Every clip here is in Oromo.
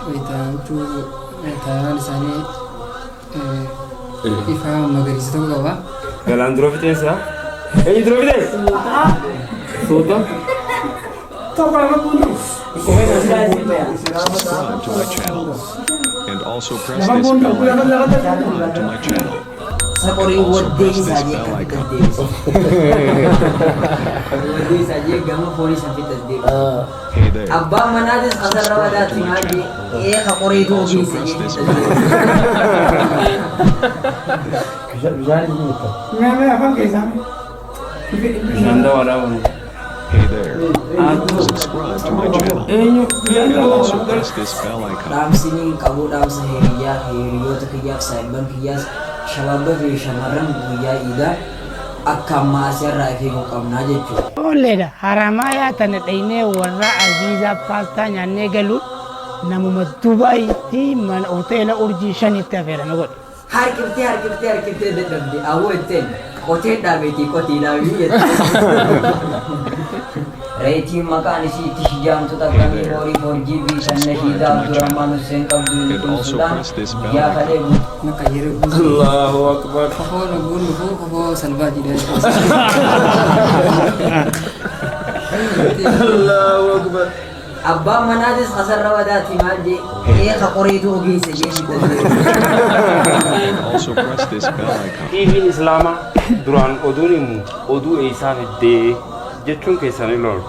Wayita huccuu taayiraan isaanii ifa magariisa tokko qaba. Galaan dura fixeensa. Eenyu dura fixeensa? Suuta. Subscribe to my channel. And also press this bell icon. To my channel. Saqorii waddee isaa jee akka fitan deebisa. Waddee isaa jee gama foonii san fitan deebisa. Hey there. Abbaan manaatis kasarra wadaatti maal jee ee ka qoreetu Also ogeessa press jee this fitan bell deebisa. Bishaan isin bitta. Bishaan dawaadhaa kun. Hey there. Subscribe to my channel. Eenyu? And also press this bell icon. Dhaamsiniin qabu dhaamsa hiriyyaa, hiriyoota kiyyaaf, saayibban kiyyaas, shabaabba fi shamarran guyyaa iidaa akka ammaa asirraa if eeguu qabnaa jechuudha. Olleedha. Haramaayaa tana dhaynee warra Aziizaa paastaa nyaannee galuun namuma Dubaayitti mana hoteela urjii shanitti affeerame godhe. Harkiftee harkiftee harkiftee dadhabde, awwoo itteen qoteen dhaabeetii qotii dhaabii jette. Reetiin maqaan isii itti shijaamtu takka memory 4 GB kan nashiidaa Abdurrahmaan Hussein qabdu liqimsuudhaan guyyaa kalee Maka yeroo guutuu. Allahu akbar. Kofoo lubbuun dhufuu kofoo salbaajiidha. Allahu akbar. Abbaan manaatis kasarra wadaatti maal jee ee ka qoreetu ogeessa jee fitan deebisa. And also press this bell icon. TV'n Islaamaa duraan oduun himu oduu eessaa fiddee jechuun keessan hin loolu.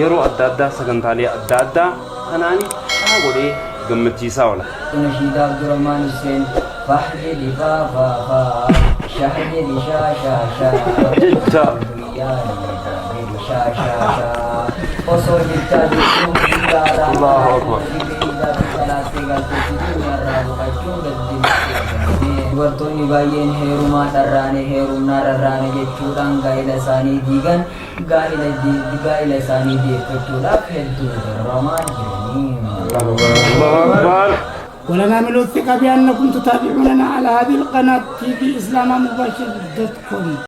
Yeroo adda addaa sagantaalee adda addaa kanaani haa godhee gammachiisaa oola. Nashiidaa Abdurrahmaan Hussein fah jedhi faa faa faa, shah jedhi shaa shaa shaa, Jecha. guyyaa jedhi shaa shaa shaa osoo jechaa jirtuu guyyaadhaan Allahu akbar. Salaattee galteetti duniyaarraa boqachuun gaddi. Dubartoonni baay'een heerumaa dharraane, heerumnaa rarraane jechuudhaan gaa'ila isaanii diigan, gaa'ila isaanii deeffachuudhaaf hedduu dararamaa jiranii. Allahu akbar. ولنا من الثقة بأنكم تتابعوننا على هذه القناة TV إسلام مباشر dot com.